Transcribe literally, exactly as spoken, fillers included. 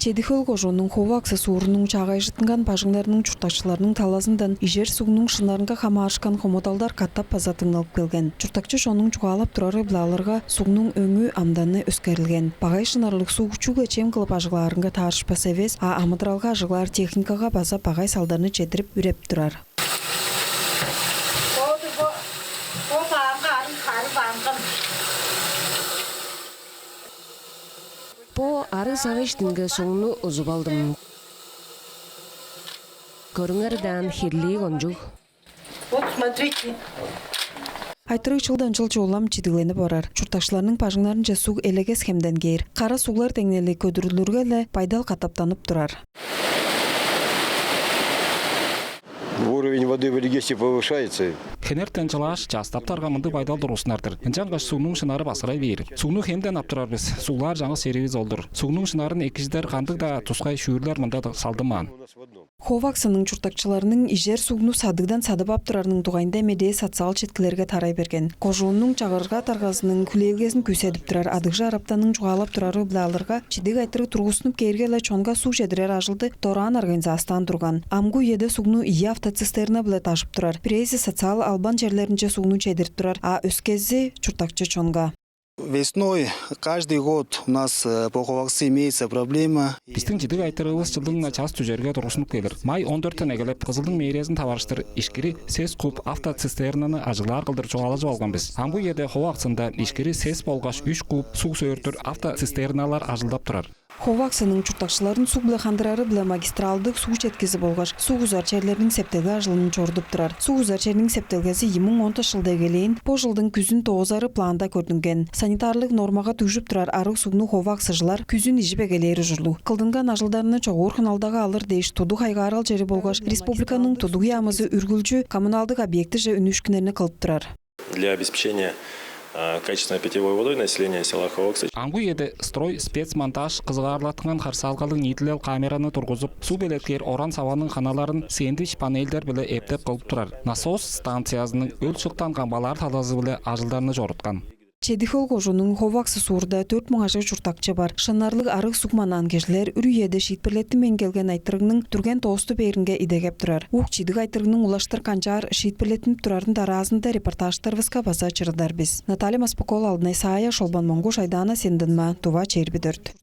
Чеди-Хөл кожууннуң Хову-Аксы суурунуң чаагайжыттынган бажыңнарының чурттакчыларының талазындан ижер сугнуң шыннарынга хамаарышкан хомудалдар катап база дыңналып келген. Чурттакчы чоннуң чугаалап турары-биле алырга, сугнуң өңү, амданы өскерилген. Багай шынарлыг суг чүгле чем кылып ажыглаарынга таарышпас эвес, а амыдыралга ажыглаар техникага база багай салдарны чедирип, үреп турар. Бо, бо, бо бааңга арыг, арыг баангам. Бо арыг сагыш динге сугну узуп алдым. Көрүңер даан, хирлии кончуг. Вот, смотрите. Айтырыг чылдан чылче улам чидигленип орар. Чурттакчыларның бажыңнарынче суг элегес хемден кээр. Кара суглар деңнели көдүрүлүрге-ле, байдал катаптанып турар. Уровень воды в Элегесте повышается. Хенертен чылааш, частаптарга мындыг байдал тургузунар-дыр. Ынчангаш сугнуң шынары баскырай бээр. Сугну хемден ап турар бис. Суглаар чаңгыс черивис ол-дур. Сугнуң шынарын экижидер кандыг-даа тускай шүүрлер мында салдынмаан. Хову-Аксының чурттакчыларының ижер сугну садыгдан садып ап турарының дугайында медээ социал четкилерге тарай берген. Кожууннуң чагырга даргазының хүлээлгезин күүседип турар Адыгжы Араптанның чугаалап турары-биле алырга, чидиг айтырыг тургустунуп кээрге-ле, чонга суг чедирер ажылды дораан организастаан турган. Амгы үеде сугну ийи автоцистерна-биле дажып турар. Бирээзи социал албан черлеринче сугну чедирип турар, а өскези чурттакчы чонга. Весной каждый год у нас, э, по Хову-Аксы имеется проблема. Бистиң чидиг айтырывыс чылдың-на час дүжерге тургустунуп келир. Май он дөрттен эгелеп, Кызылдың мэриязын таварыштыр ишкири сес куб автоцистернаны ажыглаар кылдыр чугаалажып алган бис. Амгы үеде Хову-Аксында ишкири сес болгаш үш куб суг сөөртүр автоцистерналар ажылдап турар. Хову-Аксының чурттакчыларын суг-биле хандырары-биле магистралдыг суг четкизи болгаш суг узар черлерниң септелге ажылының чорудуп турар. Суг узар черниң септелгези ийи муң он тос чылда эгелээн, бо чылдың күзүн доозары планда көрдүнген. Санитарлыг нормага дүгжүп турар арыг сугну хову-аксыжылар күзүн ижип эгелээр ужурлуг. Кылдынган ажылдарны чогуур хыналдага алыр дээш, тудуг хайгаарал чери болгаш республиканың тудуг яамызы үргүлчү коммуналдыг объектиже үнүүшкүннерни кылып турар. Для обеспечения, а, качественной питьевой водой населения села Хову-Аксы. Амгы үеде «Строй спецмонтаж» кызыгаарлаттынган харыысалгалыг ниитилел камераны тургузуп, суг белеткээр оран-саваның ханаларын сэндвич панельдер-биле эптеп кылып турар. Насос станциязының өл-шыктан камгалаар талазы-биле ажылдарны чоруткан. Чеди-Хөл кожууннуң Хову-Аксы суурда дөрт муң ажыг чурттакчы бар. Шыннарлыг арыг суг манаан кижилер үр үеде шиитпирлеттинмейн келген айтырыгның дүрген доосту бээринге идегеп турар. Ук чидиг айтырыгның улаштыр канчаар шиитпирлеттинип турарын дараазында репортажтарывыска база чырыдар бис. Наталья Маспык-оол, Алдынай Саая, Шолбан Монгуш, Айдаана Сендинмаа, «Тува чээрби дөрт».